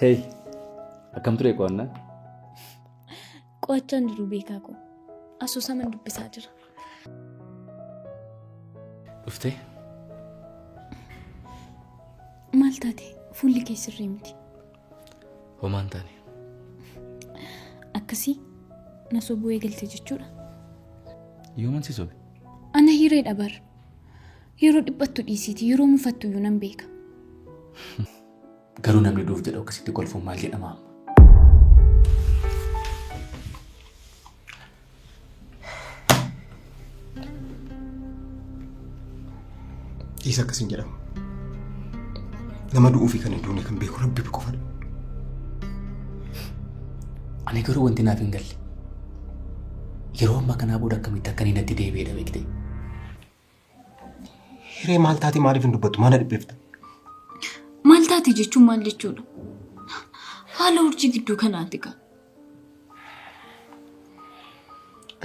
Hey, akkam ture qo'annaan? Qo'achaan jiru beekaa koo. Asoosaman dubbisaa jira. Dhuftee? Maal taate? Fuulli kee sirrii miti. Homaa hin taane. Akkasii na sobuu eegalte jechuudha. Yooman si sobe? Ana hireedha bar. Yeroo dhiphattu dhiisiiti yeroo mufattu iyyuu nan beeka. Garuu namni duuf jedhu akkasitti kolfuun maal jedhama amma? Dhiisa akkas hin jedhamu. Nama du'uu fi kan hin duune kan beeku rabbi qofadha. Ani garuu wanti naaf hin galle. Yeroo ammaa kanaa booda akkamitti akka inni natti deebi'edha beektee. Hiree maal taate maaliif hin dubbattu? Maal na dhiphifta? Maal taate jechuun maal jechuudha? Haala urjii gidduu kanaati kaa.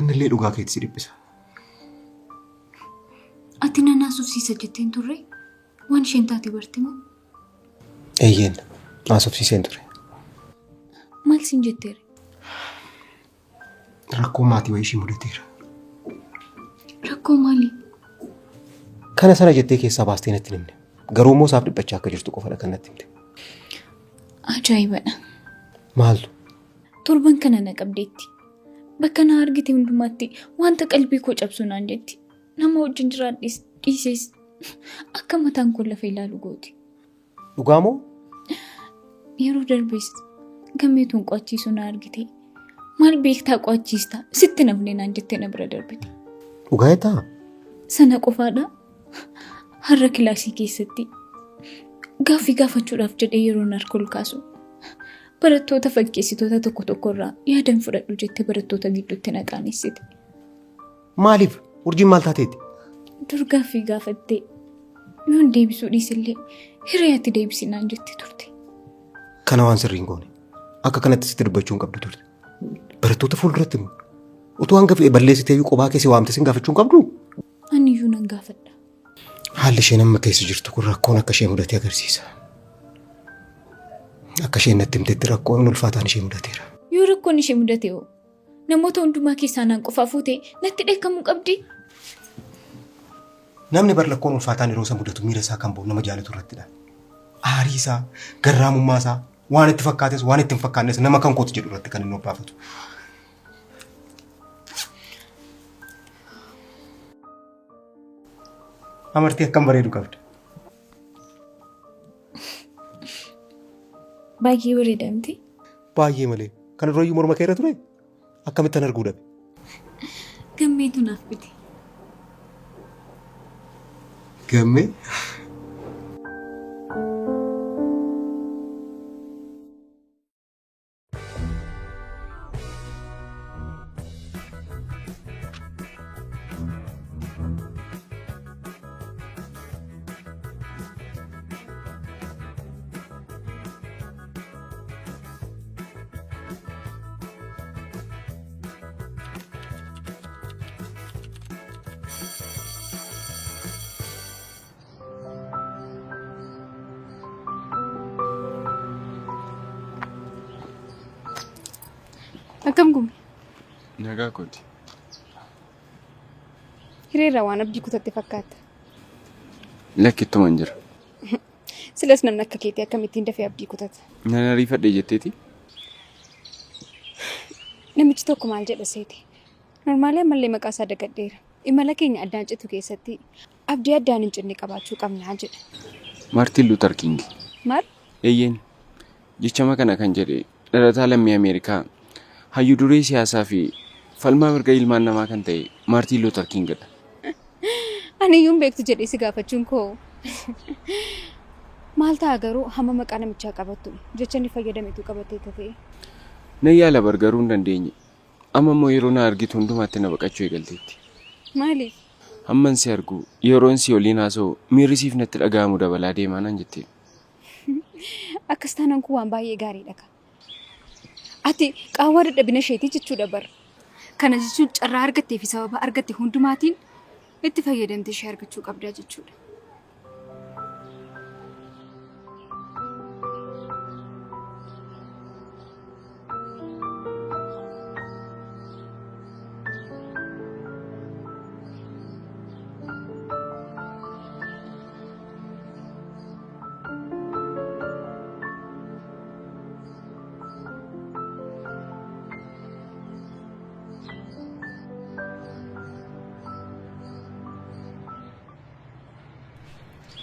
Innillee dhugaa keetti si dhiphisa. Ati na naasofsiisa jetteen turre waan isheen taate barte moo? Eeyyeen naasofsiiseen ture. Maal siin jetteere? Rakkoo maatii wayii ishii mudateera. Rakkoo maalii? Kana sana jettee keessaa baastee natti hin himne. Garuu immoo isaaf dhiphachaa akka jirtu qofadha kan natti himte. Ajaa'ibadha. Maaltu? Torban kana na qabdeetti. Bakka na argite hundumaatti wanta qalbii koo cabsu naan jetti. Nama wajjin jiraadhes dhiises akka mataan koo lafa ilaalu gooti. Dhugaa moo? Yeroo darbes gammeetuun qo'achiisuu na argite. Maal beektaa qo'achiista sitti namni naan jettee na bira darbite. Dhugaa jettaa? Sana qofaadha. Har'a kilaasii keessatti gaaffii gaafachuudhaaf jedhee yeroon harka ol kaasu barattoota fakkeessitoota tokko tokko irraa yaadan fudhadhu jettee barattoota gidduutti na qaanessite. Maaliif? Urjiin maal taateetti? Dur gaaffii gaafattee yoon deebisuu dhiisillee hiree ati deebisi naan jetti turte. Kana waan sirrii hin goone. Akka kanatti sitti dubbachuu hin qabdu turte. Barattoota fuulduratti immoo utuu hanga fe'e balleessitee iyyuu qophaa keessi waamte sin gaafachuu hin qabdu. Ani iyyuu nan gaafadha. Haalli isheen amma keessa jirtu kun rakkoon akka ishee mudate agarsiisa. Akka isheen natti himtetti rakkoon ulfaataan ishee mudateera. Yoo rakkoon ishee mudate hoo? Namoota hundumaa keessaa naan qofaa fuutee natti dheekkamuu qabdi? Namni bar lakkoon ulfaataan yeroo isa mudatu miira isaa kan ba'u nama jaalatu irrattidha. Aarii isaa, garraamummaa isaa, waan itti fakkaates waan itti hin fakkaannes nama kan kooti jedhu irratti kan inni obbaafatu. Amartii akkam bareedu qabda. Baay'ee bareeda miti. Baay'ee malee. Kana durayyuu morma kee irra ture? Akkamittan arguu dhabe? Gammeetu naaf bite. Gammee? Akkam gumi? Nagaa kooti. Hireerraa waan abdii kutatte fakkaata. Lakki ittuman jira. Silas namni akka keetii akkamittiin dafee abdii kutata? Nan ariifadhe jetteeti? Namichi tokko maal jedha seete? Normaalee ammallee maqaa isaa dagadheera. Imala keenya addaan citu keessatti abdii addaan hin cinne qabaachuu qabna jedha. Maartiin Luutar Kiingi. Maal? Eeyyeen. Jechama kana kan jedhe dhalataa lammii Ameerikaa hayyu duree siyaasaa fi falmaa mirga ilmaan namaa kan ta'e Maartiin Luutar Kiingidha. Ani iyyuu hin beektu jedhee si gaafachuun koo maal ta'a garuu hamma maqaa namichaa qabattu jecha inni fayyadametu qabattee ta'e. Nan yaala bar garuu hin dandeenye. Amma immoo yeroo na argitu hundumaatti na baqachuu eegalteetti. Maaliif? Hamman si argu, yeroon si waliin haasa'u miirri siif natti dhaga'amu dabalaa deemaa naan jette. Akkas taanaan kun waan baay'ee gaariidha ka. Ati qaawwaa dadhabina isheetii jechuudha bar. Kana jechuun carraa argattee fi sababa argatte hundumaatiin itti fayyadamtee ishee argachuu qabdaa jechuudha.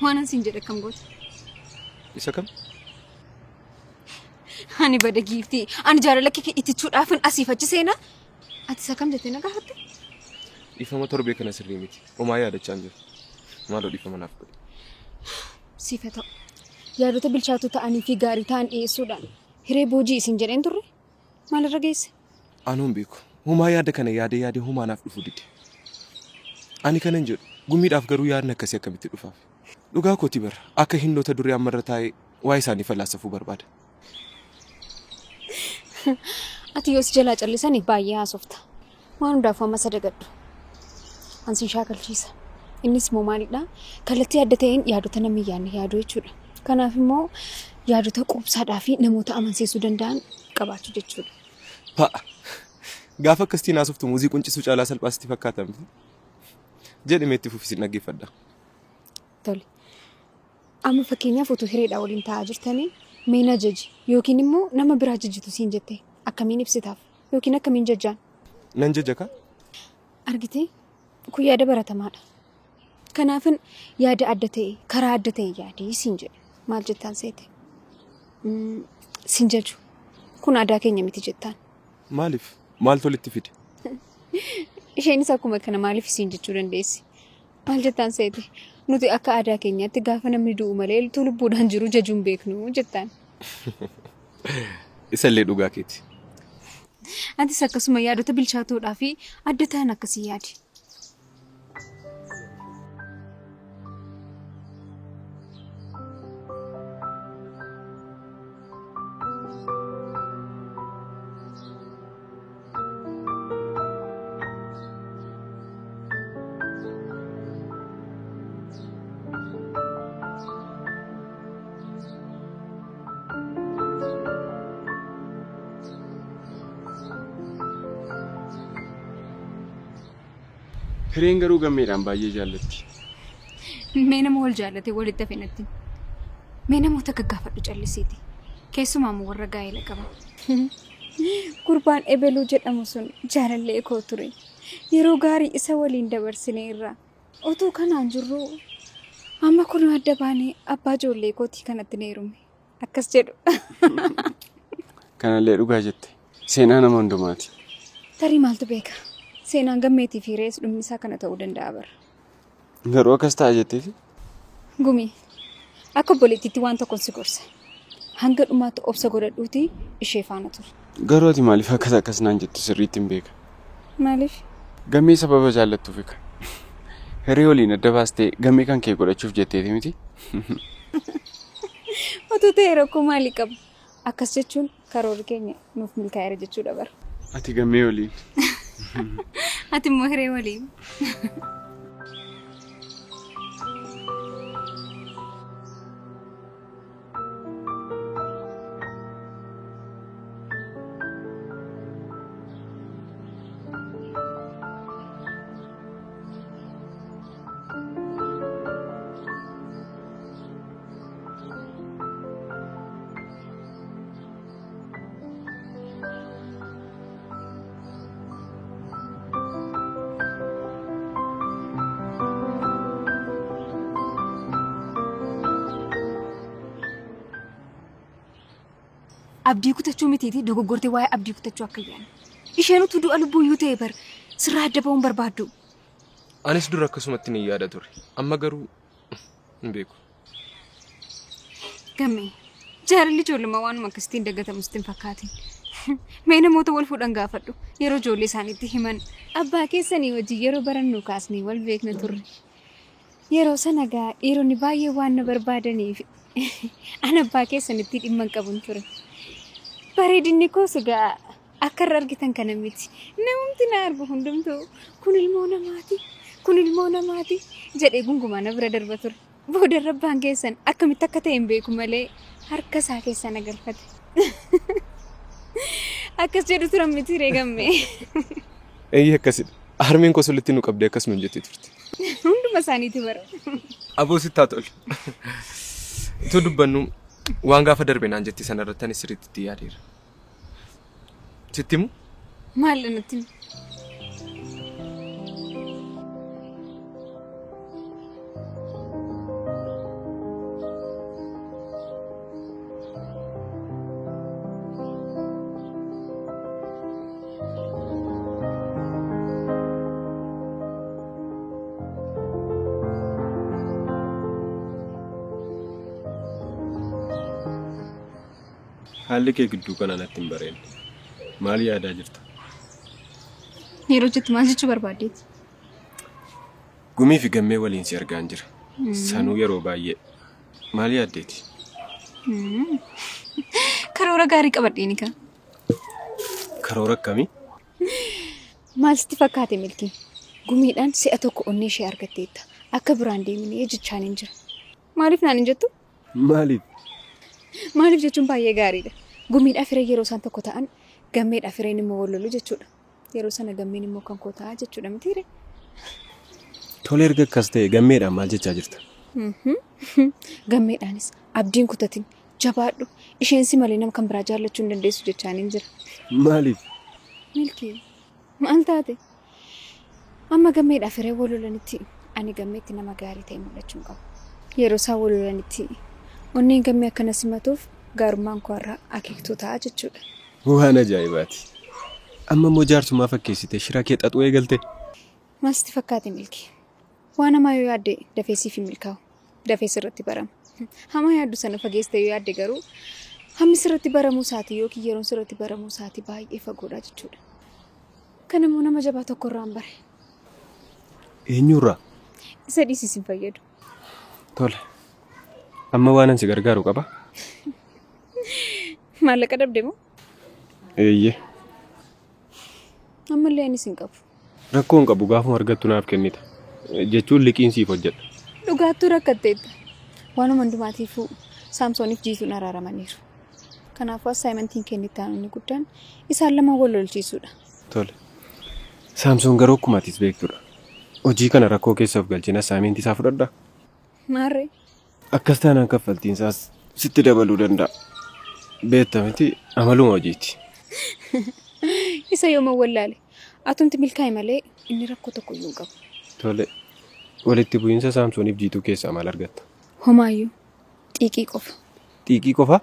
Waanan siin jedhe akkam goota? Isa kam? Ani bada giiftii. Ani jaalala kee ittichuudhaafin asiif achi seenaa. Ati isa kam jettee na gaafatte? Dhiifama torbee kana sirrii miti. Homaa yaadachaa hin jiru. Maaloo dhiifama naaf godhi. Siif haa ta'u. Yaadota bilchaatoo ta'anii fi gaarii ta'an dhiyeessuudhaan hiree boojii isin jedheen turre maalirra geesse? Anuu hin beeku. Homaa yaada kana yaadee yaadee homaa naaf dhufuu dide. Ani kanan jedhu gumiidhaaf garuu yaadni akkasii akkamitti dhufaaf? Dhugaa kooti bara akka hindoota durii ammarra taa'ee waa'ee isaanii falaasafuu barbaada. Ati yoo si jalaa callisani baay'ee haasofta. Waan hundaafuu amma sadagadhu. An sin shaakalchiisa. Innis immoo maalidha? Kallattii adda ta'een yaadota namni hin yaadne yaaduu jechuudha. Kanaaf immoo yaadota quubsaadhaa fi namoota amansiisuu danda'an qabaachuu jechuudha. Pa'a! Gaafa akkasitiin haasoftu muuzii quncisuu caalaa salphaa sitti fakkaata miti? Jedhi mee itti fufi sin dhaggeeffadha. Tole. Amma fakkeenyaaf utuu hireedhaa waliin taa'aa jirtanii mee na jaji yookiin immoo nama biraa jajitu siin jette akkamiin ibsitaaf yookiin akkamiin jajjaan? Nan jaja kaa. Argitee? Kun yaada baratamaadha. Kanaafin yaada adda ta'e karaa adda ta'e yaadii siin jedhe. Maal jettaan seete? Sin jaju. Kun aadaa keenya miti jettaan. Maaliif? Maaltu walitti fide? Isheenis akkuma kana maaliif siin jechuu dandeessi. Maal jettaan seete? Nuti akka aadaa keenyaatti gaafa namni du'u malee utuu lubbuudhaan jiru jajuu hin beeknu jettaan. Isallee dhugaa keeti. Atis akkasuma yaadota bilchaatoodhaa fi adda ta'an akkasii yaadi. Hireen garuu gammeedhaan baay'ee jaallatti. Mee nama wal jaallatee walitti hafe natti himi. Mee namoota gaggaafadhu callisiiti. Keessumaa immoo warra gaa'ela qaban. Gurbaan ebeluu jedhamu sun jaalallee koo ture. Yeroo gaarii isa waliin dabarsineerra. Utuu kanaan jirruu amma kunoo adda baanee abbaa ijoollee kootii kanatti na heerume. Akkas jedhu. Kanallee dhugaa jette. Seenaa nama hundumaati. Tarii maaltu beeka? Seenaan Gammeetii fi Hirees dhumni isaa kana ta'uu danda'a bar. Garuu akkas ta'a jetteeti? Gumii, akka obboleettiitti waan tokkon si gorsa. Hanga dhumaatti obsa godhadhuutii ishee faana turi. Garuu ati maaliif akkas akkas naan jettu sirriittin beeka. Maaliif? Gammee sababa jaallattuufika. Hiree waliin adda baastee gammee kan kee godhachuuf jetteeti miti? Utuu ta'ee rakkoo maalii qaba? Akkas jechuun karoorri keenya nuuf milkaa'eera jechuudha bar. Ati gammee waliin. Ati immoo hiree waliin. Abdii kutachuu mitiitii dogoggortee waa'ee abdii kutachuu akka hin yaadne. Isheen utuu du'a lubbuuyyuu ta'e bar sirraa adda ba'uu hin barbaaddu. Anis dur akkasumatti ni yaada ture. Amma garuu hin beeku. Gammee, jaalalli ijoollummaa waanuma akkasittiin dagatamu sitti hin fakkaatin. Mee namoota wal fuudhan gaafadhu. Yeroo ijoollee isaaniitti himan. Abbaa keessanii wajjin yeroo barannuu kaasnee wal beekna turre. Yeroo sana egaa dhiironni baay'een waan na barbaadaniif an abbaa keessanitti dhimma hin qabun ture. Bareedinni koos egaa akka irra argitan kana miti. Namumti na argu hundumtuu kun ilmoo namaati, kun ilmoo namaati jedhee gungumaa na bira darba ture. Boodarra abbaan keessan akkamitti akka ta'e hin beeku malee harka isaa keessa na galfate. Akkas jedhu turan miti ree gammee. Eeyyee akkasidha. Harmeen koos walitti nu qabdee akkas nuun jettee turte. Hunduma isaaniiti bara. Aboo sitti haa tolu. Utuu dubbannu waan gaafa darbe naan jette sana irratti anis sirriitti itti yaadeera. Sitti himu? Maal natti himi? Haalli kee gidduu kana natti hin bareedne. Maal yaadaa jirta? Yeroo jettu maal jechuu barbaaddeeti? Gumii fi gammee waliin si argaan jira. Sanuu yeroo baay'ee. Maal yaaddeeti? Karoora gaarii qabadheeni kaa. Karoora akkamii? Maal sitti fakkaate Milkii? Gumiidhaan si'a tokko onnee ishee argatteetta. Akka biraan deemnee jechaan hin jira. Maaliif naan hin jettu? Maaliif? Maaliif jechuun baay'ee gaariidha. Gumiidhaaf hiree yeroo isaan tokko ta'an gammeedhaaf hireen immoo wal lolu jechuudha. Yeroo sana gammeen immoo kan koo ta'a jechuudha mitiire? Tole erga akkas ta'e gammeedhaan maal jechaa jirta? Gammeedhaanis abdiin kutatin jabaadhu isheen si malee nama kan biraa jaallachuu hin dandeessu jechaan hin jira. Maaliif? Milkii maal taate? Amma gammeedhaaf hiree wal lolanitti ani gammeetti nama gaarii ta'e mul'achuu hin qabu. Yeroo isaan wal lolanitti onneen gammee akkana simatuuf gaarummaan koo har'a akeektuu ta'a jechuudha. Waan ajaa'ibaati. Amma immoo jaarsummaa fakkeessitee shira kee xaxuu eegalte. Maal sitti fakkaate Milkii? Waan hamaa yoo yaadde dafee siif hin milkaa'u. Dafee sirratti barama. Hamaa yaaddu sana fageessitee yoo yaadde garuu hammi sirratti baramuu isaatii yookiin yeroon sirratti baramuu isaatii baay'ee fagoodha jechuudha. Kan immoo nama jabaa tokko irraan bare. Eenyurraa? Isa dhiisis hin fayyadu. Tole. Amma waanan si gargaaru qaba. Maallaqa dhabde moo? Eeyyee. Ammallee anis hin qabu. Rakkoo hin qabu gaafuma argattu naaf kennita. Jechuun liqiin siif hojjedha. Dhugaattuu rakkatteetta. Waanuma hundumaatiifuu Saamsooniif jiituun araaramaniiru. Kanaafuu assaayimentiin keenya itti aanu inni guddaan isaan lama wal lolchiisuudha. Tole. Saamsoon garuu akkuma atis beektudha. Hojii kana rakkoo keessa of galcheen assaayimentii isaa fudhadhaa? Maarree? Akkas taanaan kaffaltiin isaas sitti dabaluu danda'a. Beekta miti amaluma hojiiti. Isa yooma wallaale. Atumti milkaa'e malee inni rakkoo tokko iyyuu hin qabu. Tole. Walitti bu'iinsa Saamsooniif Jiituu keessaa maal argatta? Homaayyuu. Xiiqii qofa. Xiiqii qofa?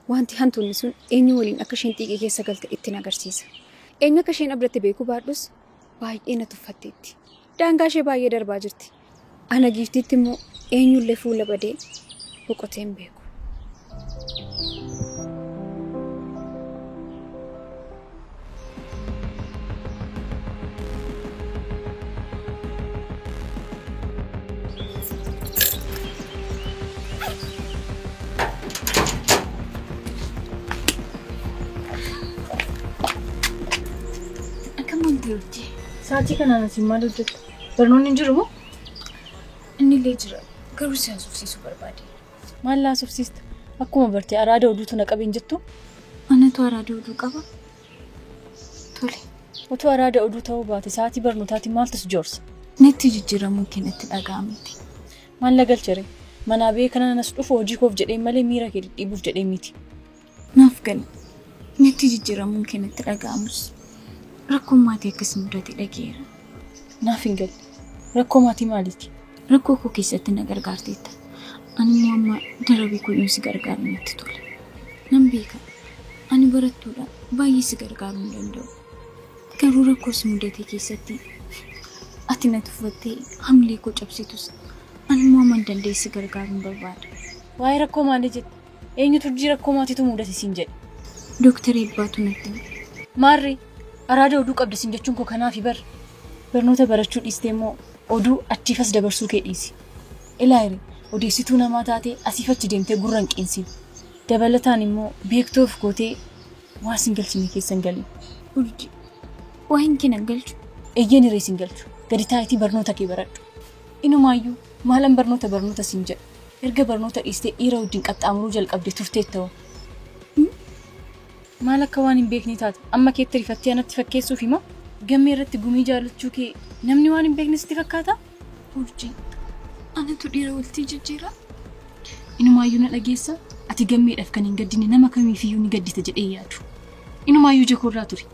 Wanti hantuunni sun eenyu waliin akka isheen xiiqii keessa galte ittiin agarsiisa. Eenyu akka isheen abdatte beekuu baadhus baay'ee na tuffatteetti. Daangaa ishee baay'ee darbaa jirti. Ana giiftiitti immoo eenyullee fuula badee boqotee hin beeku. Akkam ooltee urjii? Sa'aatii kanaan asiin maal hojjetta? Barnoonni hin jiru moo? Inni illee jira. Garuu si haasofsiisuu barbaade. Maal na haasofsiista? Akkuma barte araada oduutu na qabe hin jettuu? Anatu araada oduu qaba. Tole. Utuu araada oduu ta'uu baate sa'aatii barnootaatiin maaltu si joorsa? Natti jijjiiramuun kee natti dhaga'ameeti. Maal na galchere? Manaa ba'ee kanan as dhufu hojii koof jedheen malee miira kee dhidhiibuuf jedhee miti. Naaf gali. Natti jijjiiramuun kee natti dhaga'amus rakkoon maatii akka si mudate dhaga'eera. Naaf hin galle. Rakkoo maatii maaliiti? Rakkoo koo keessatti na gargaarteetta. Ani immoo amma darabee koo yoon si gargaare natti tola. Nan beeka. Ani barattuudha. Baay'ee si gargaaruu hin danda'u. Garuu rakkoo si mudate keessatti ati na tuffattee hamilee koo cabsitus ani immoo hamman danda'e si gargaaruun barbaada. Waa'ee rakkoo maalii jetta? Eenyutu urjii rakkoo maatiitu mudate siin jedhe? Dooktar Eebbaatu natti hime. Maarree araada oduu qabda siin jechuun koo kanaafi bar. Barnoota barachuu dhiistee immoo oduu achiif as dabarsuu kee dhiisi. Ilaa hiree odeessituu namaa taatee asiif achi deemtee gurra hin qeensin. Dabalataan immoo beektuu of gootee waan sin galchine keessa hin galin. Urjii, waa'een kee nan galchu. Eeyyeen hiree sin galchu. Gadi taa'iitii barnoota kee baradhu. Inumaayyuu maalan barnoota barnoota siin jedha. Erga barnoota dhiistee dhiira wajjin qaxxaamuruu jalqabde turteetta'oo. Maal akka waan hin beeknee taata? Amma keetti rifattee anatti fakkeessuufi moo? Gammee irratti gumii jaallachuu kee namni waan hin beekne sitti fakkaataa? Urjii, anatu dhiira walitti jijjiiraa? Inumaayyuu na dhageessaa? Ati gammeedhaaf kan hin gaddine nama kamiifiyyuu ni gaddita jedhee hin yaadu. Inumaayyuu ija koorraa turi.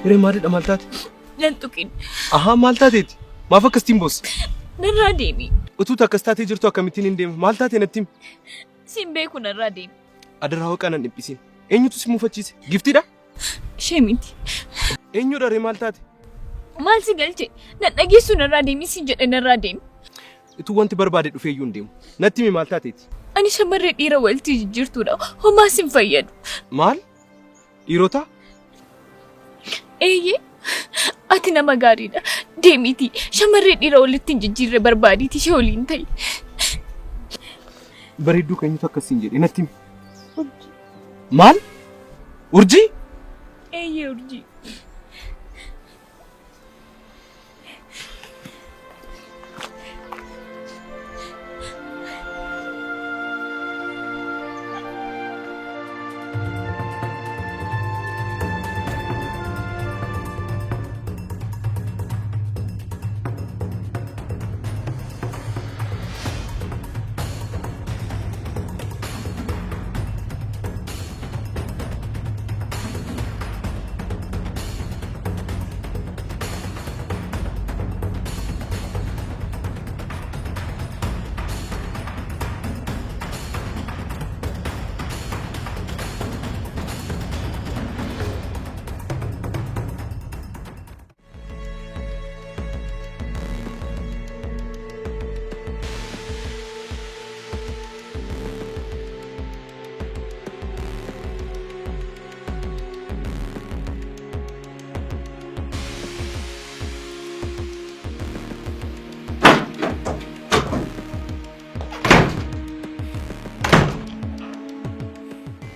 Hiree maalidha maal taate? Nan tuqin. Ahaa maal taateeti? Maaf akkasitiin boossa? Narraa deemi. Utuu akkas taatee jirtu akkamittiin hin deema? Maal taate natti himi? Sin beeku narraa deemi. Adaraa hooqaa nan dhiphisiin. Eenyutu si muufachiise? Giftiidha? Ishee miti. Eenyudha ree maal taate? Maal si galche? Nan dhageessu narraa deemi sin jedhe narraa deemi. Utuu wanti barbaade dhufee iyyuu hin deemu. Natti himi maal taateeti? Ani shamarree dhiira walitti jijjiirtuudha. Homaa sin fayyadu. Maal? Dhiirota? Eeyyee. Ati nama gaariidha. Deemiitii shamarree dhiira walitti hin jijjiirre barbaadiitii ishee waliin ta'i. Bareedduu keenyutu akkas siin jedhe natti himi. Maal? Urjii? Eeyyee urjii.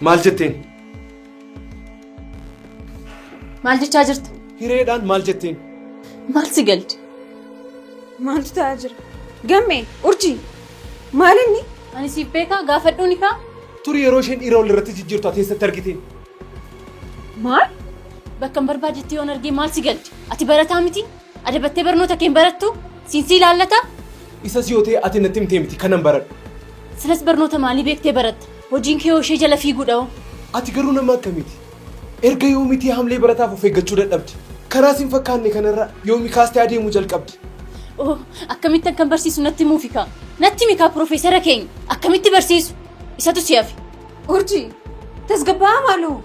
Maal jetteen? Maal jechaa jirta? Hireedhaan maal jetteen? Maal si galche? Maaltu ta'aa jira? Gammee, urjii, maal inni? Ani siif beekaa gaafadhuuni kaa? Turi yeroo isheen dhiira wal irratti jijjiirtu ati eessatti argiteen? Maal? Bakka hin barbaadetti yoon argee maal si galche? Ati barataa miti? Adabattee barnoota kee hin barattu? Siin si ilaallata? Isas yoo ta'e ati natti himtee miti kanan baradhu. Silas barnoota maalii beektee baratta? Hojiin kee hoo ishee jala fiiguudha hoo? Ati garuu nama akkamiiti? Erga yoomiitii hamlee barataaf of eeggachuu dadhabde? Karaa sin fakkaanne kanarra yoomi kaastee adeemuu jalqabde? Oh, akkamitti akkan barsiisu natti himuufi kaa. Natti himi kaa piroofeesara keenya. Akkamitti barsiisu? Isatu si hafe. Urjii, tasgabbaa'aa maaloo?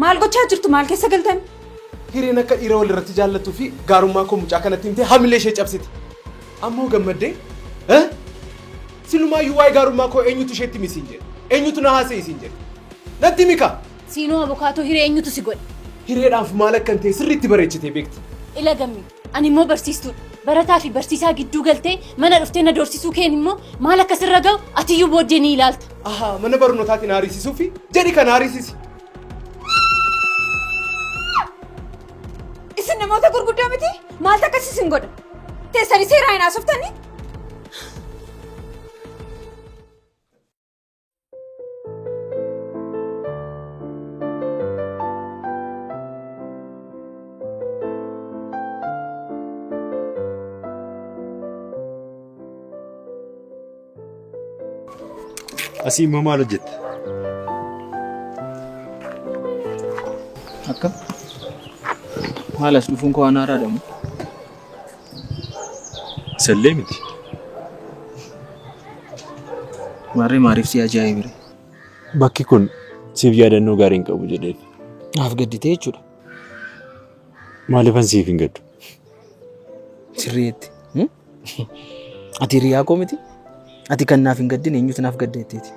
Maal gochaa jirtu? Maal keessa galtan? Hireen akka dhiira wal irratti jaallattuu fi gaarummaa koo mucaa kanatti himtee hamilee ishee cabsite. Ammoo gammaddee? Eh? Silumaayyuu waa'ee gaarummaa koo eenyutu isheetti himi siin jedhe? Eenyutu na haasa'e siin jedhe? Natti himi kaa! Siinoo abukaatoo hiree eenyutu si godhe? Hireedhaaf maal akkan ta'e sirriitti bareechitee beekti. Ila Gammee, ani immoo barsiistuudha. Barataa fi barsiisaa gidduu galtee mana dhuftee na doorsisuu keen immoo maal akka sirra ga'u atiyyuu booddee ni ilaalta. Ahaa, mana barnootaatiin na ariisisuufi? Jedhi kana ariisisi. Isin namoota gurguddaa miti? Maaltu akkas isin godha? Teessanii seeraan hin haasoftanii? Asii immoo maal hojjetta? Akkam? Maal as dhufuun koo waan haaraadha moo? Isallee miti. Maarree maariif si ajaa'ibire? Bakki kun siif yaadannoo gaarii hin qabu jedheen. Naaf gadditee jechuudha. Maaliifan siif hin gaddu? Sirriitti. Ati hiriyaa koo miti? Ati kan naaf hin gaddine eenyutu naaf gadda jetteeti?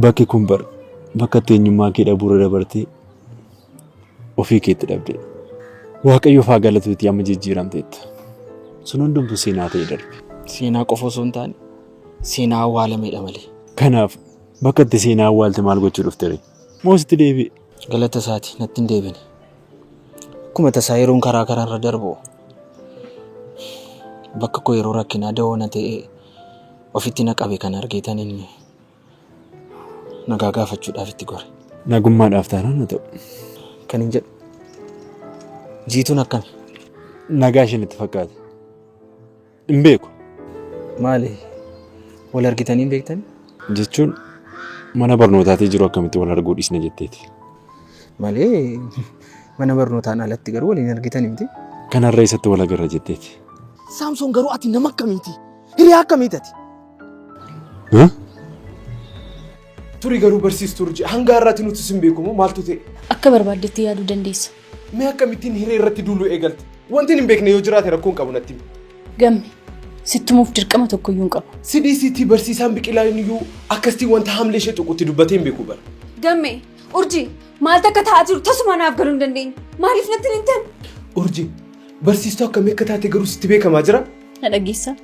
Bakki kun bar bakka itti eenyummaa kee dhabuurra dabartee ofii keetti dhabdedha. Waaqayyoof haa galatuutii amma jijjiiramteetta. Sun hundumtuu seenaa ta'ee darbe. Seenaa qofa osoo hin taane seenaa awwaalameedha malee. Kanaaf bakka itti seenaa awwaalte maal gochuu dhufte ree? Moo sitti deebi'e? Galata isaati natti hin deebine. Akkuma tasaa yeroon karaa karaarra darbu bakka koo yeroo rakkinaa dawoo na ta'ee ofitti na qabe kan argeetan inni nagaa gaafachuudhaaf itti gore. Nagummaadhaaf taanaan haa ta'u. Kan hin jedhu jiituun akkami? Nagaa isheen itti fakkaata. Hin beeku. Maali? Wal argitanii hin beektanii? Jechuun mana barnootaatii jiru akkamitti wal arguu dhiisna jetteeti. Malee mana barnootaan alatti garuu waliin argitan miti. Kanarra eessatti wal agarra jetteeti. Saamsoon garuu ati nama akkamiiti? Hiriyaa akkamiiti ati? Turi garuu barsiistuu Urjii hanga har'aatti nuti sin beeku moo maaltu ta'e? Akka barbaaddetti yaaduu dandeessa. Mee akkamittiin hiree irratti duuluu eegalte? Wanti hin beekne yoo jiraate rakkoon qabu natti himi. Gamme sitti himuuf dirqama tokkoyyuu hin qabu. CDCT barsiisaan Biqilaan iyyuu akkasitti wanta hamlee ishee tuqutti dubbatee hin beeku bara. Gamme, Urjii, maaltu akka ta'aa jiru tasuma naaf galuu hin dandeenye. Maaliif natti hin himtan? Urjii, barsiistuu akkamii akka taate garuu sitti beekamaa jira? Na dhageessaa?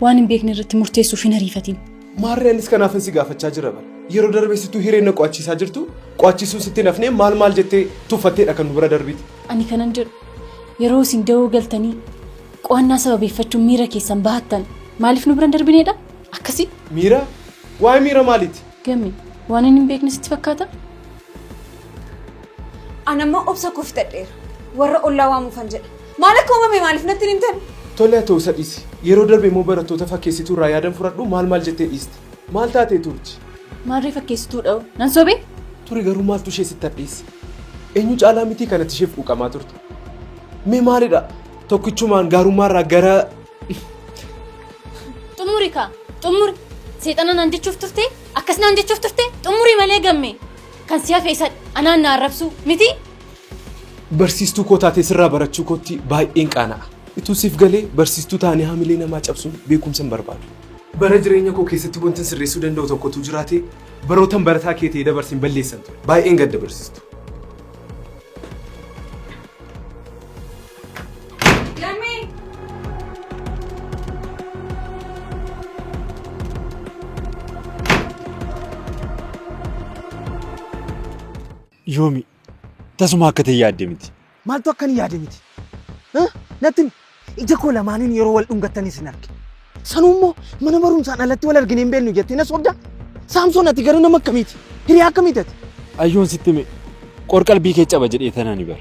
Waan hin beekne irratti murteessuuf hin ariifatin. Maarree anis kanaafan si gaafachaa jira bara. Yeroo darbe situu hireen na qo'achiisaa jirtu qo'achiisuun sitti hin hafnee maal maal jettee tuffatteedha kan nu bira darbite. Ani kanan jedhu yeroo isin da'oo galtanii qo'annaa sababeeffachuun miira keessan bahattan maaliif nu bira hin darbineedha? Akkasii? Miira? Waa'ee miira maaliiti? Gamme, waan inni hin beekne sitti fakkaata? Ani amma obsa koo fixadheera. Warra ollaa waamuufan jedha. Maal akka uumame maaliif natti hin himtan? Tole haa ta'u isa dhiisi. Yeroo darbe immoo barattoota fakkeessituu irraa yaadan fudhadhu maal maal jettee dhiiste. Maal taateetu Urji? Maarree fakkeessituudha hoo? Nan sobee? Ture garuu maaltu ishee sitti hadheesse? Eenyu caalaa mitii kanatti isheef quuqamaa turte? Mee maalidha tokkichumaan gaarummaarraa gara Xumuri kaa! Xumuri! Seexana naan jechuuf turtee? Akkas naan jechuuf turtee? Xumuri malee Gamme! Kan si hafe isadha. Anaan na arrabsuu mitii? Barsiistuu koo taatee sirraa barachuu kootti baay'een qaana'a. Utuu siif galee barsiistuu taanee hamilee namaa cabsuun beekumsa hin barbaadu. Bara jireenya koo keessatti wantan sirreessuu danda'u tokko utuu jiraatee barootan barataa kee ta'ee dabarse hin balleessan ture. Baay'een gadda barsiistuu. Gammee! Yoomi tasuma akka ta'e yaadde miti. Maaltu akkan yaade miti? Natti himi. Ija koo lamaaniin yeroo wal dhungattanis hin arge. Sanuu immoo mana barumsaan alatti wal arginee hin beeknu jettee na sobda? Saamsoon ati garuu nama akkamiiti? Hiriyaa akkamiiti ati? Ayyoon sitti hime qorqalbii kee caba jedhee tanaan bara.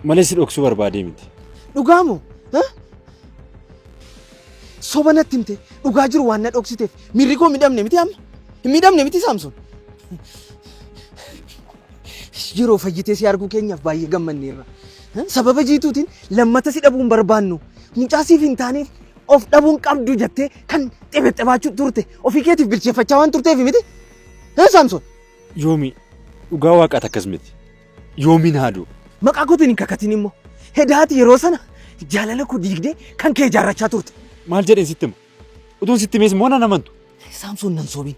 Malee si dhoksuu barbaadee miti. Dhugaa moo? Soba natti himte dhugaa jiru waan na dhoksiteef miirri koo midhamne miti amma? Hin miidhamne miti Saamsoon? Yeroo fayyitee si arguu keenyaaf baay'ee gammanneerra. Sababa jiituutiin lammata si dhabuu hin barbaannu. Mucaa siif hin taaneef of dhabuu hin qabdu jettee kan xebexebaachuu turte ofii keetiif bilcheeffachaa waan turteef miti? Saamsoon? Yoomi dhugaa waaqaati akkas miti. Yoomiin haaduu. Maqaa kootiin hin kakatin immoo. Hedaati yeroo sana jaalala koo diigdee kan kee ijaarrachaa turte. Maal jedheen sitti hima? Utuun sitti himees immoo nan amantu. Saamsoon nan soobin.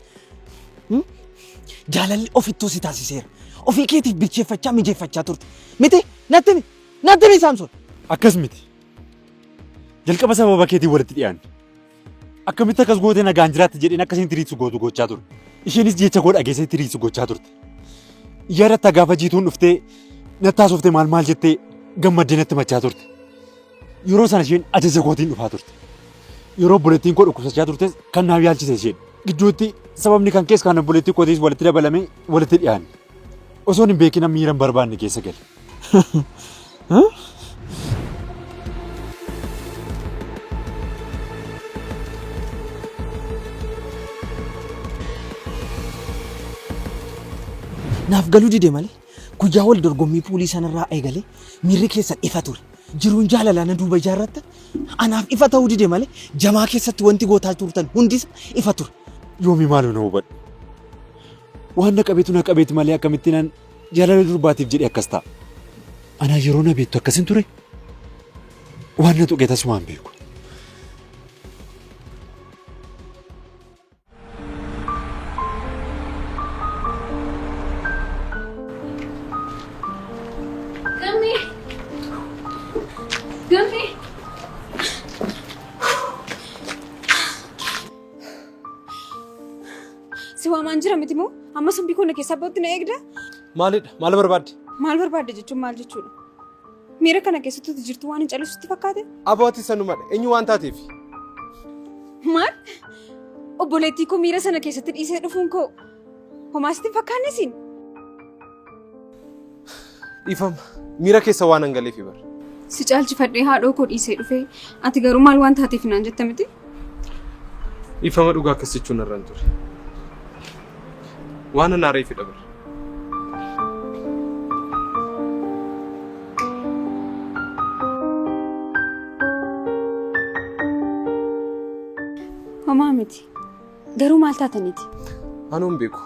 Jaalalli ofittoo si taasiseera. Ofii keetiif bilcheeffachaa mijeeffachaa turte. Miti natti himi. Natti himi Saamsoon. Akkas miti. Jalqaba sababa keetiin walitti dhiyaanne. Akkamitti akkas gootee nagaan jiraatta jedheen akka isheen tiriitsu gootu gochaa ture. Isheenis jecha koo dhageessee tiriitsu gochaa turte. Yaadatta gaafa jiituun dhuftee natti haasoftee maal maal jettee gammaddee natti machaa turte. Yeroo sana isheen ajaja kootiin dhufaa turte. Yeroo obboleettiin koo dhukkubsachaa turtes kan naaf yaalchise isheen. Gidduutti sababni kan kees kan obboleettii kootiis walitti dabalamee walitti dhiyaanne. Osoon hin beekin miira hin barbaanne keessa gale. Naaf galuu dide malee guyyaa wal dorgommii puulii sanarraa eegalee miirri keessan ifa ture. Jiruun jaalalaa na duuba ijaarrattan anaaf ifa ta'uu dide malee jamaa keessatti wanti gootaa turtan hundisa ifa ture. Yoomi maaloo na hubadhu. Waan na qabeetu na qabeeti malee akkamittiin an jaalala durbaatiif jedhee akkas ta'a. Anaa yeroo na beektu akkasin ture. Waan na tuqe tasumaan beeku. Gammee! Gammee! Si waamaan jira miti moo? Amma sumbii koo na keessaa ba'utti na eegda? Maalidha? Maal barbaadde? Maal barbaadde jechuun maal jechuudha? Miira kana keessatti utuu jirtu waan hin callisu sitti fakkaate? Aboo ati sanumadha. Eenyu waan taateef? Maal? Obboleettii koo miira sana keessatti dhiisee dhufuun koo homaa sitti hin fakkaanne siin? Dhiifama. Miira keessa waan hangaleefi bara. Si caalchifadhee haadhoo koo dhiisee dhufee ati garuu maal waan taateef naan jetta miti? Dhiifama dhugaa akkas jechuun narra hin ture. Waan an aareefidha bar. Homaa miti. Garuu maal taataniiti? Anuu hin beeku.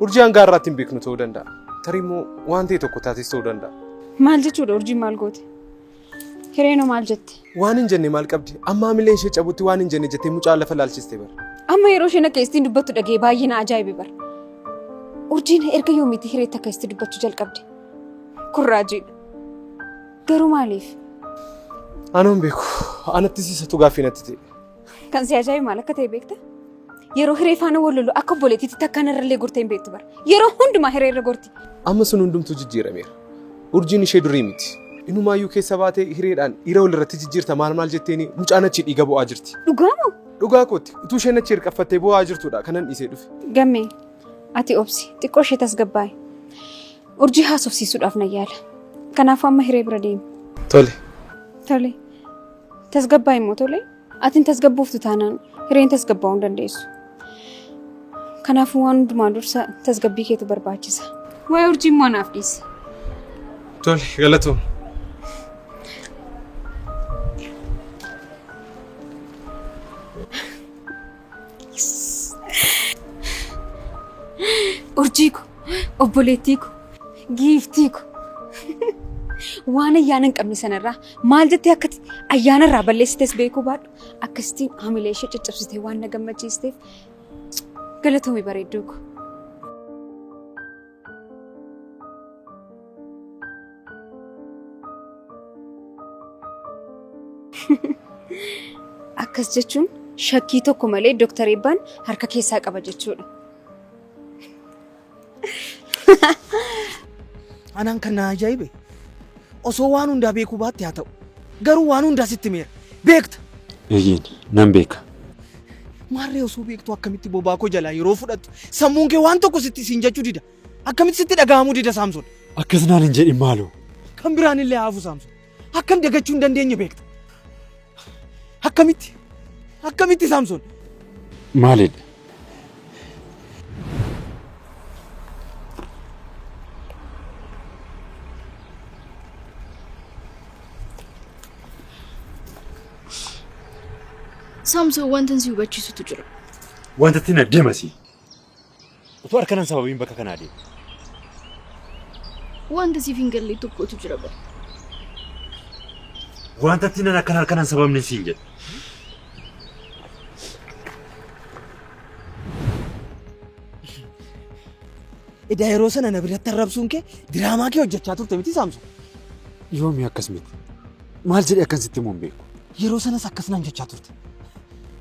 Urjii hanga har'aatti hin beeknu ta'uu danda'a. Tarii immoo waan ta'e tokko taates ta'uu danda'a. Maal jechuudha urjiin maal goote? Hireenoo maal jette? Waan hin jenne maal qabdi? Amma hamileen ishee cabutti waan hin jenne jettee mucaa lafa laalchiste bara. Amma yeroo isheen akka istiin dubbattu dhaga'e baay'ee na ajaa'ibe bara. Urjiin erga yoomiitti hireetti akka isti dubbachuu jalqabde? Kun raajiidha. Garuu maaliif? Anuu hin beeku. Anattis isatu gaaffii natti ta'e. Kan si ajaa'ibu maal akka ta'e beekta? Yeroo hiree faana wal lolu akka obboleettiitti takka narrallee gortee hin beektu bara. Yeroo hundumaa hiree irra gorti. Amma sun hundumtuu jijjiirameera. Urjiin ishee durii miti. Inumaayyuu keessa baatee hireedhaan dhiira wal irratti jijjiirta maal maal jetteeni mucaan achii dhiiga bo'aa jirti. Dhugaa moo? Dhugaa kooti. Utuu isheen achi hirqaffattee bo'aa jirtudha kanan dhiisee dhufe. Gammee ati obsi xiqqoo ishee tasgabbaa'i. Urjii haasofsiisuudhaaf nan yaala. Kanaafuu amma hiree bira deemi. Tole. Tole. Tasgabbaa'i immoo tole. Ati hin tasgabbooftu taanaan hireen tasgabbaa'uu hin dandeessu. Kanaafuu waan hundumaa dursa tasgabbii keetu barbaachisa. Waa'ee urjii immoo anaaf dhiisi. Tole galatoom. Urjii ko, obboleettii ko, giiftii ko. Waan ayyaana hin qabne sanarraa maal jettee akka ayyaana irraa balleessites beekuu baadhu akkasittiin hamilee ishee caccabsitee waan na gammachiisteef galatoomi bareedduu ko. Akkas jechuun shakkii tokko malee Dooktar Eebbaan harka keessaa qaba jechuudha. Anaan kan na ajaa'ibe osoo waan hundaa beekuu baatte haa ta'u garuu waan hundaa sitti himeera beekta. Eeyyeen nan beeka. Maarree osoo beektuu akkamitti bobaa koo jalaa yeroo fudhattu sammuun kee waan tokko sitti siin jechuu dida. Akkamitti sitti dhaga'amuu dida Saamson? Akkas naan hin jedhin maaloo. Kan biraan illee haa hafu Saamson. Akkan dagachuu hin dandeenye beekta. Akkamitti? Akkamitti Saamson? Maalidha? Saamsoon wantan si hubachiisutu jira. Wanta ittiin adeemasi. Utuu harka nan sababiin bakka kanaa deema. Wanta siif hin galle tokkotu jira bara. Wanta ittiin nan akkan harka nan sababni siin jedhe. Edaa yeroo sana na biratti arrabsuun kee diraamaa kee hojjechaa turte miti Saamsoon. Yoomi akkas miti. Maal jedhee akkan sitti himu hin beeku. Yeroo sanas akkas naan jechaa turte.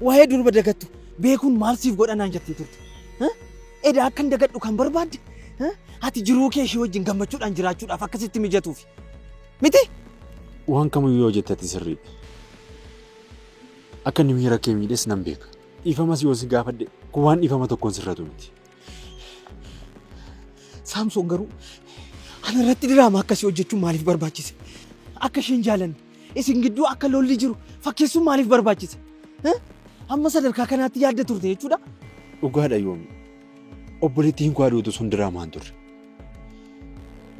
Waa'ee durba dagattu beekuun maal siif godha naan jettee turte. Edaa akkan dagadhu kan barbaadde ati jiruu kee ishee wajjin gammachuudhaan jiraachuudhaaf akka sitti mijatuufi. Miti? Waan kamiyyuu yoo jette ati sirriidha. Akka inni miira kee miidhes nan beeka. Dhiifamas yoo si gaafadhe kun waan dhiifama tokkoon sirratu miti. Saamsoon garuu ana irratti diraamaa akkasii hojjechuun maaliif barbaachise? Akka isheen jaalanne isin gidduu akka lolli jiru fakkeessuun maaliif barbaachise? Hamma sadarkaa kanaatti yaadda turte jechuudha? Dhugaadha yoomi. Obboleettiin koo aduutu sun diraamaa hin turre.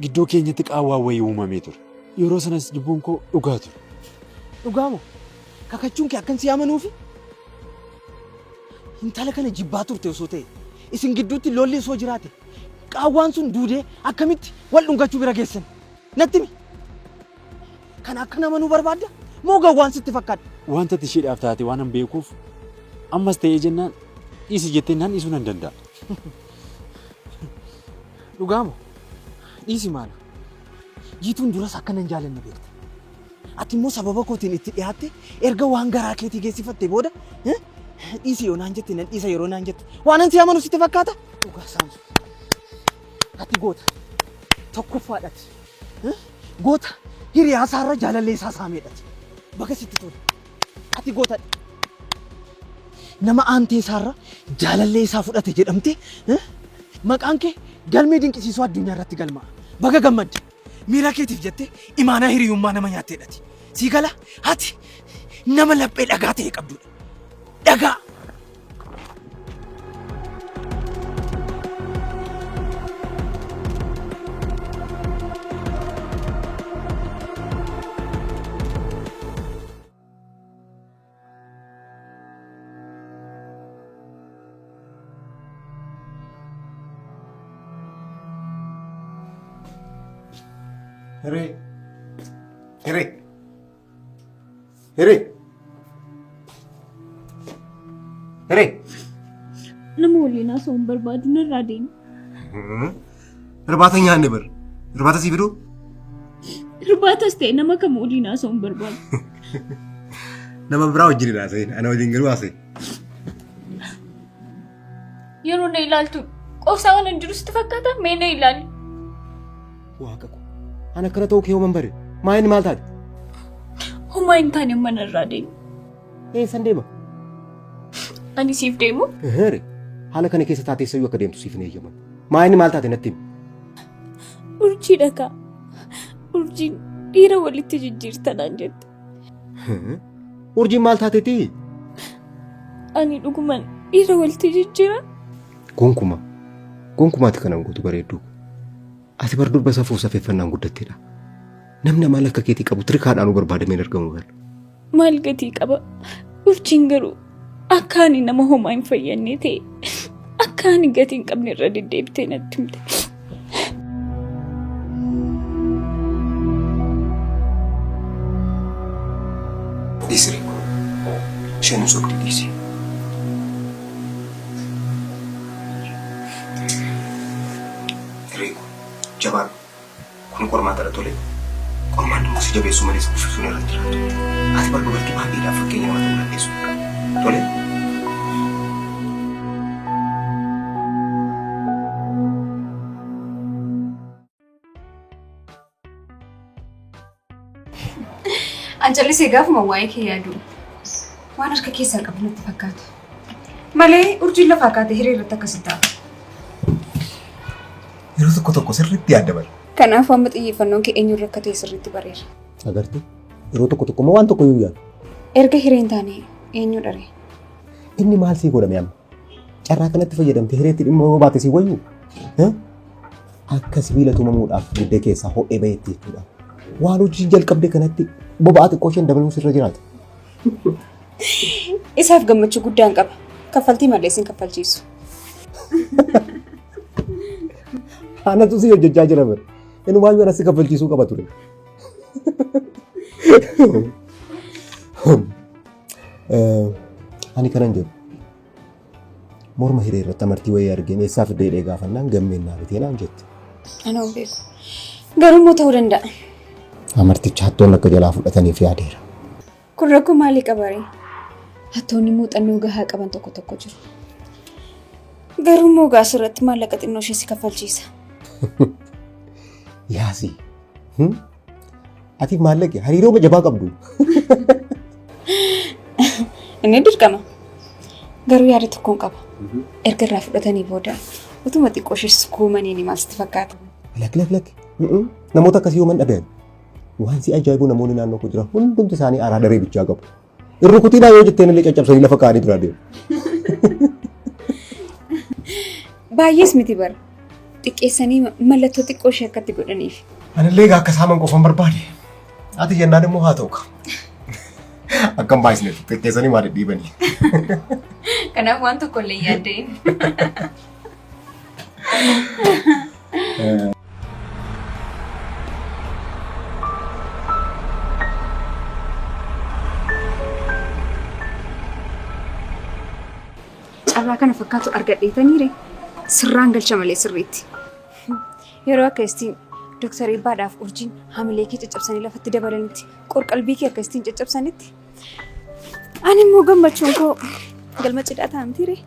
Gidduu keenyatti qaawwaa wayii uumamee ture. Yeroo sanas jibbuun koo dhugaa ture. Dhugaa moo? Kakachuun kee akkan si amanuufi? Intala kana jibbaa turte osoo ta'e isin gidduutti lolli osoo jiraate qaawwaan sun duudee akkamitti wal dhungachuu bira geessan? Natti himi. Kana akkan amanuu barbaadda? Moo gawwaan sitti fakkaadha? Wanta ati isheedhaaf taate waanan beekuuf ammas ta'ee jennaan dhiisi jettee naan dhiisuu nan danda'a. Dhugaa moo? Dhiisi maaloo. Jiituun duras akka nan jaalanne beekta. Ati immoo sababa kootiin itti dhiyaatte erga waan garaa keetii geessifatte booda dhiisi yoo naan jette nan dhiisa yeroo naan jette waanan si amanu sitti fakkaata? Dhugaa Saamsoon. Ati goota. Tokkoffaadhati. Goota hiriyaa isaarra jaalallee isaa saameedhati. Baga sitti tole. Ati gootadha. Nama aantee isaarra jaalallee isaa fudhate jedhamte maqaan kee galmee dinqisiisoo addunyaa irratti galmaa'a. Baga gammadde. Miira keetiif jettee imaanaa hiriyummaa nama nyaatteedhati. Sii gala ati nama laphee dhagaa ta'e qabdudha. Dhagaa! Hiree. Hiree. Hiree. Hiree. Nama waliin haasa'uu hin barbaadu narraa deemi. Irbaata nyaanne bar. Irbaata sii fiduu? Irbaatas ta'e nama kam waliin haasa'uu hin barbaadu. Nama biraa wajjin hin haasa'in. Ana wajjin garuu haasa'i. Yeroo na ilaaltu qoosaa waan hin jiru sitti fakkaata mee na ilaali. Waaqa koo. Ana akkana ta'uu kee yooman bare? Maa inni maal taate? Homaa hin taane mana irraa deemi. Eessan deema? Ani siif deemu? Ehere. Haala kana keessa taatee eessayyuu akka deemtu siif hin eeyyamamu. Maa inni maal taate natti himi. Urjii dhagaa. Urjiin dhiira walitti jijjiirta naan jette. Urjiin maal taateeti? Ani dhuguman dhiira walitti jijjiira. Gonkumaa. Gonkumaati kanan gootu bareedduu. Ati bar durba safuuf safeeffannaan guddatteedha. Namni amala akka keetii qabu tirikaadhaanuu barbaadamee hin argamu bar. Maal gatii qaba? Urjiin garuu akka ani nama homaa hin fayyannee ta'e akka ani gatii hin qabne irra deddeebitee natti himte. Dhiisi Riikoo. Isheen hin sobdi dhiisi. Riikoo jabaadhu. Kun qormaatadha tole. Qormaanni immoo si jabeessuu malee si kuffisuun irra hin jiraatu. Ati bar dubartii baay'eedhaaf fakkeenya nama ta'uu dandeessu. Tole. An callisee gaafuma waa'ee kee yaadu waan harka keessaa qabu natti fakkaata. Malee urjiin lafaa kaatee hiree irratti akkas hin taatu. Yeroo tokko tokko sirriitti yaadda bara. Kanaafuu amma xiyyeeffannoon kee eenyurra akka ta'e sirriitti bareera. Agartee? Yeroo tokko tokko immoo waan tokko iyyuu yaadu. Erga hiree hin taane eenyu dharee? Inni maal sii godhame amma? Carraa kanatti fayyadamtee hireetti dhimma yoo baate sii wayyu? Akka sibiila tumamuudhaaf buddee keessaa ho'ee bahetti jechuudha. Waan hojii jalqabde kanatti boba'aa xiqqoo isheen dabaluu sirra jiraata. Isaaf gammachuu guddaan qaba. Kaffaltii malee sin kaffalchiisu. Anatu si hojjechaa jira bara. Inumaayyuu anas si kaffalchiisuu qaba ture. Ani kanan jedhu morma hiree irratti amartii wayii argeen eessaa fidde jedhee gaafannaan gammeen naa bitee naan jette. Anoo hin beeku. Garuu immoo ta'uu danda'a. Amarticha hattoonni akka jalaa fudhataniif yaadeera. Kun rakkoo maalii qaba ree? Hattoonni muuxannoo gahaa qaban tokko tokko jiru. Garuu immoo egaa asirratti maallaqa xinnoo ishee si kaffalchiisa. Yaasii. Atiif maallaqi hariiroo jabaa qabdu. Inni dirqama. Garuu yaada tokkoon qaba. Erga irraa fudhatanii booda utuma xiqqoo ishee sukuumanii maal sitti fakkaata? Lakki lakki lakki. Namoota akkasii yooman dhabe. Waan si ajaa'ibu namoonni naannoo koo jiran hundumti isaanii aaraa daree bichaa qabu. Hin rukutinaa yoo jetteen illee caccabsanii lafa kaa'anii biraa deemu. Baay'ees miti bara. Xiqqeessanii mallattoo xiqqoo ishee akkatti godhaniif. Anillee egaa akka saaman qofan barbaade. Ati jennaan immoo haa ta'u ka. Akkam baay'isne xiqqeessanii maa dhidhiibanii. Kanaaf waan tokko illee yaaddeen. Carraa kana fakkaatu argadheetaniire sirraan galcha malee sirriitti. Yeroo akka istiin Dooktar Eebbaadhaaf urjiin hamilee kee caccabsanii lafatti dabalanitti qorqalbii kee akka istiin caccabsanitti Ani immoo gammachuun koo galma cidhaa ta'a mitiiree?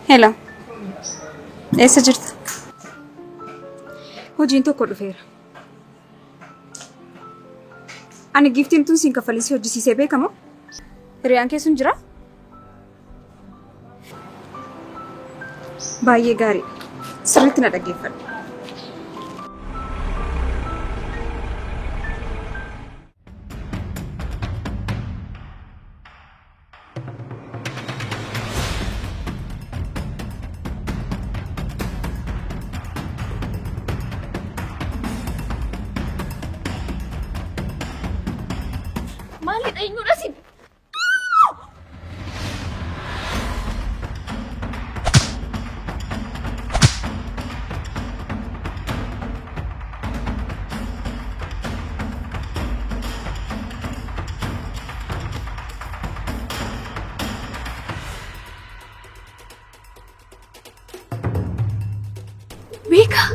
Hello. Eessa jirta? Hojiin tokko dhufeera. Ani giiftiin tun siin kaffalii si hojjisiisee beekamoo? Hiriyaan kee sun jiraa? Baay'ee gaariidha. Sirriitti na dhaggeeffadhu. Maalidha eenyudha sin? Beekaa!